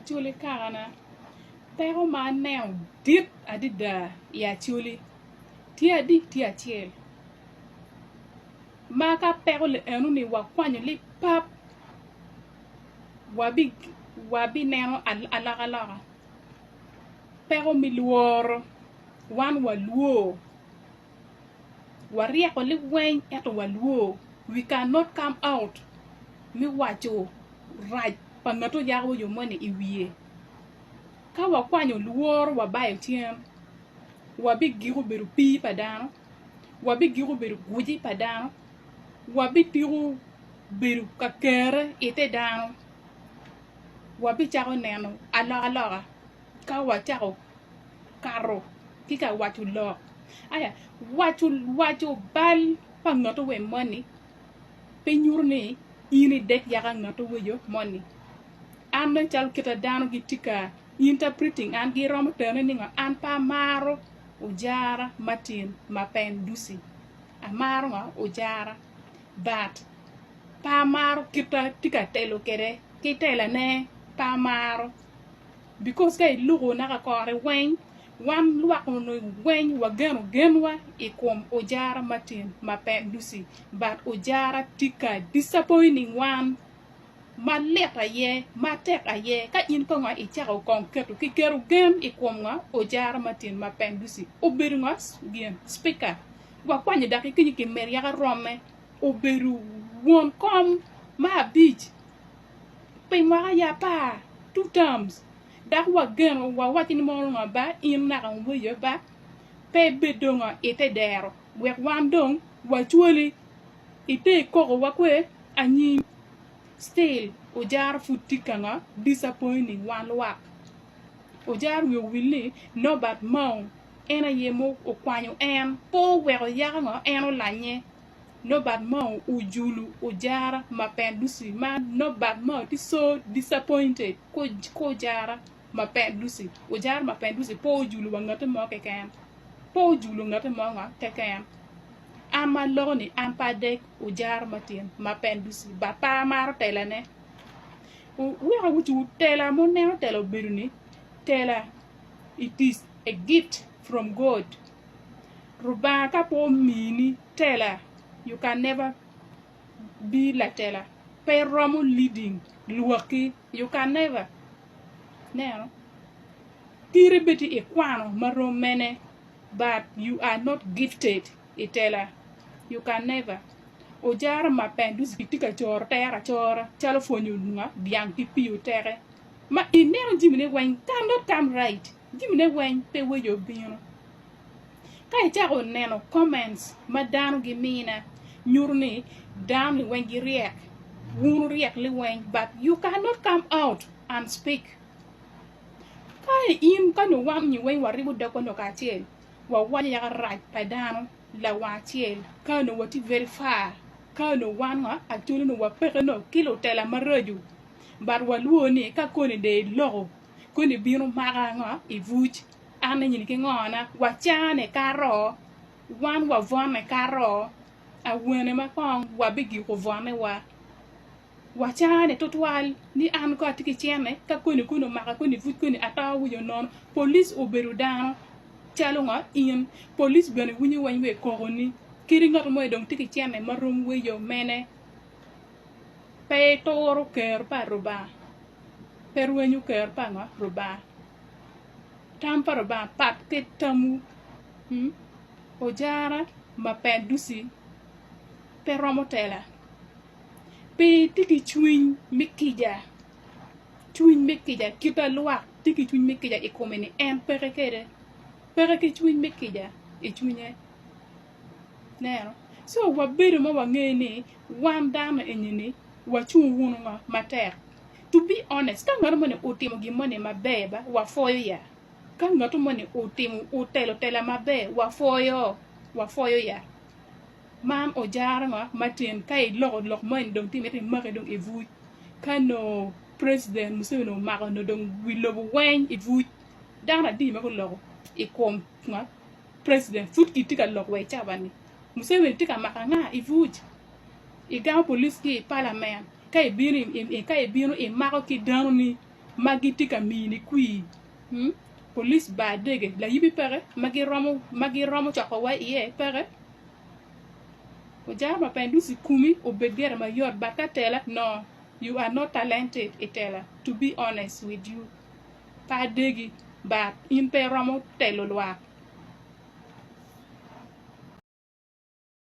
Acholi kakana, peko ma aneno dit adada i Acholi tye adi? Tye acel ma ka peko enoni wakwanyo lipap wabineno alokaloka peko me lworo wan walwor waryeko liweny ento walwor we cannot come out me waco rac pa ngat oyako yo moni i wiye ka wakwanyo lworo wabayo cen wabigiko bedo opii pa dano wabigiko bedo gwici pa dano wabitiko bedo ka kere ite dano wabicako neno alokaloka ka wacako kato ki ka waco lok aya waco bal pa ngat owem moni pe nyuto ni in idek yaka ngat oweco moni an nen calo kita dano gitye ka interpreting an giromo tene ni ngo an pe amaro ojara Martin ma pe en duci amaro ngo ojara but pe amaro kita tye ka telo kwede ki telane pe amaro because ka iluko naka kore weng wan lwak onongo weng wageno genwa i kom ojara Martin ma pe en duci but ojara tye ka disappointing wan malit aye matek aye ka in kong icako kong keto ki keto gen i kom ngo ojara Martin ma pe en duci obedo ngo gin speaker wakwanyo dok ki kenyo kimedo yaka romme obedo won kom me abic pi mwaka aye apar, two terms, dok wageno wawaco ni mono ngo ba in naka weyo ba pe ibed dong ite dero wek wan dong wacwali ite koko wa kwe anyim still ojaro pud tye ka ngo disappointing wan lwak ojaro wiye owil ni Nobert Mao en aye ma okwanyo en pe oweko yaka ngo en olanye. Nobert Mao ojulu ojara ma Pendusi ma Nobert Mao tye so disappointed ki ojara ma Pendusi ojara ma Pendusi pe ojulu wa ngate mo keken pe ojulu ngate mo ngo keken an ma aloko ni an pe adek ojara matin ma Pendusi but pe amaro tela ne weko awucu tela ma wuneno tela obedo ni tela it is a gift from God. Rubanga ka pe omini tela you can never be latela pe iromo leading lwaki you can never ineno kiti bed ni ikwano marom mene but you are not gifted i tela you can never ojara ma penduci tye ka coro tere acora calo pwonyo dyang ki pii oteke ma ineno jamine weng cannot come right Jamine weng pe weyo obino. Ka icako neno comments ma dano gimina nyuto ni dano ni weng giryek, wun wuryek liweng but you cannot come out and speak. Ka in ka nongo wan nyo weng waribo dogwa nongo kacel wawaco yaka rac pa dano lawang acel ka onongo watye very far ka onongo wan ngo actually onongo wapeke nongo ki lutela maraco but walwor ni ka koni dong iloko Koni bino maka ngo i buc an enyini ki ngona wacane kato wan wabwone kato awene ma kong wabigiko bwone wa wacane tutwal ni an kong atye ki cene ka koni koni omaka koni buc koni ato winyo nono polic obedo dano calo ngo in polic bene winyo weng wa i kokoni kadi ngat mo dong tye ki cene marom weyo mene pe ituro ker pa Rubanga. Pe rwenyo ker pa ngo? Rubanga. Tam pa Rubanga pat ki tamwu. Hmm? Ojara ma pe duci pe romo tela. Pe itye ki cwiny me kica. Cwiny me kica, kit a lwak tye ki cwiny me kica i kome ni en peke kwede. Peke ki cwiny me kica i cwinye. Ineno? So wabedo ma wange ni wan dano eni-ni wacung wunu ngo matek. To be honest, ka ngat moni otimo gin moni maber ba wapwoyo ya. Ka ngat moni otimo otelo tela maber wapwoyo, wapwoyo ya. Man ojaro ngo matin ka iloko lok moni dong tye miti imaki dong i buc. Ka nongo president Museveni omako nongo dong wi lobo weng i buc. Dano adi ma guloko i kom ngo President pud gitye ka lok wa i cawa ni Museveni tye ka mako anga i buc igamo police ki i parliament ka ibino i ka ibino imako ki dano ni. ma gitye ka mini kwir police bar dege layibi peke ma giromo ma giromo cokowa iye peke. Ojara Mapenduzi kumi obed gire mayot but ka tela no you are not talented i tela to be honest with you. Pe adegi but in pe iromo telo lwak.